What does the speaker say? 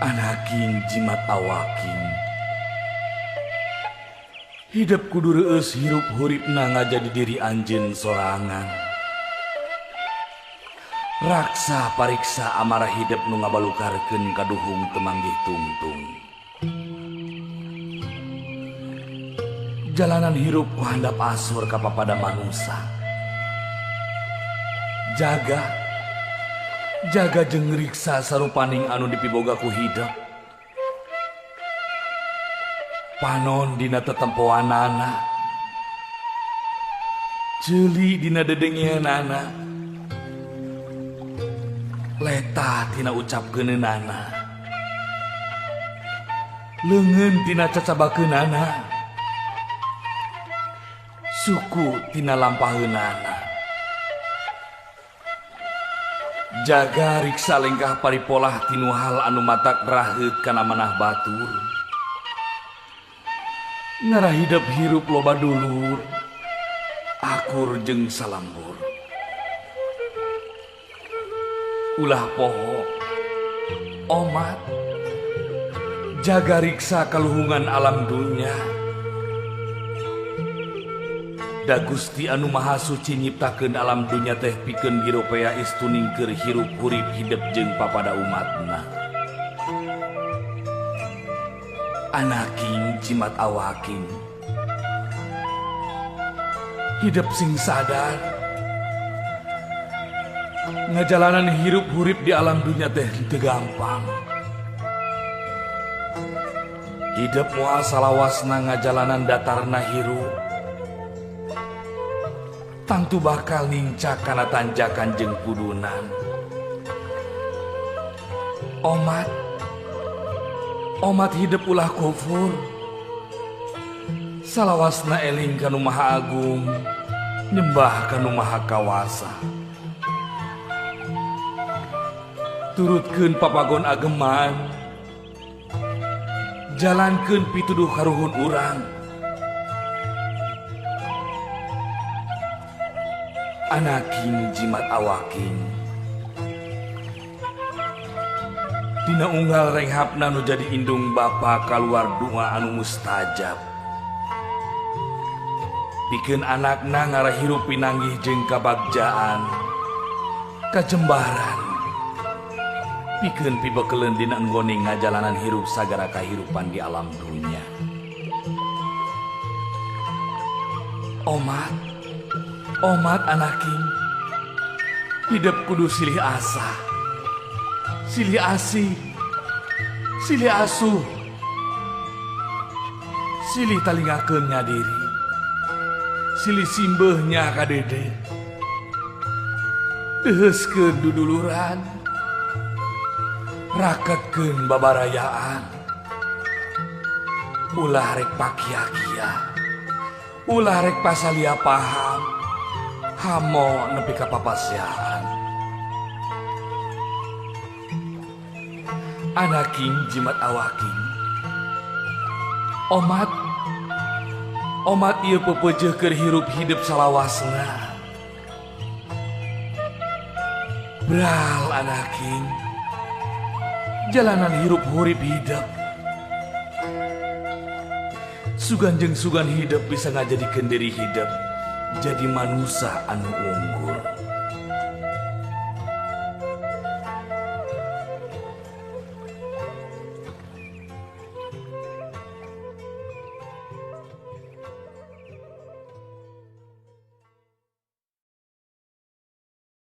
Anaking jimat awaking. Hidup kudu reueus hirup huripna ngajadi diri anjeun sorangan. Raksa pariksa amarah hidup nu ngabalukarkeun kaduhung teu manggih tungtung. Jalanan hirup ku handap asur ka papada manusa. Jaga jaga jeung riksa sarupaning anu dipiboga ku hidup. Panon dina tetempoanana, ceuli dina dedengeanana, letah tina ucapkeunana, leungeun tina cacabakeunana, suku tina lampaheunana. Jaga riksa lengkah paripolah tinu hal anu matak raheut kana manah batur. Ngarah hidup hirup loba dulur, akur jeung salambur. Ulah poho, omat, jaga riksa kaluhungan alam dunya. Da Gusti anu Maha Suci nyiptakeun alam dunya teh pikeun giropea istuning keur hirup hurip hidep jeung papada umatna. Anaking jimat awaking, hidup sing sadar, ngajalanan hirup hurip di alam dunya teh teu gampang. Hidup moal salawasna ngajalanan datarna hirup, tangtu bakal nincak kana tanjakan jeung pudunan. Omat, omat hidup ulah kufur, salawasna eling kanu Maha Agung, nyembah kanu Maha Kawasa. Turutkeun papagon ageman, jalankeun pituduh karuhun urang. Anaking jimat awaking, dina unggal renghapna nu jadi indung bapa kaluar doa anu mustajab. Pikeun anakna ngarah hirup pinanggih jeung kabagjaan, kajembaran. Pikeun pibekeleun dina enggone ngajalanan hirup sagara kahirupan di alam dunya. Omat, omat anaking, hidup kudu silih asa, silih asih, silih asuh, silih talingakeun nya diri, silih simbeuhnya ka dede, deuheuskeun duduluran, raketkeun babarayaan, ulah rek pakia-kia, ulah rek pasalia paham, hamo nepi ka papasiaan. Anaking jimat awaking, omat, omat ieu pepeujeuh keur hirup hidup salawasna. Bral anaking, jalanan hirup hurip hidup. Sugan jeung sugan hidup bisa ngajadikeun diri hidup jadi manusia anu unggul.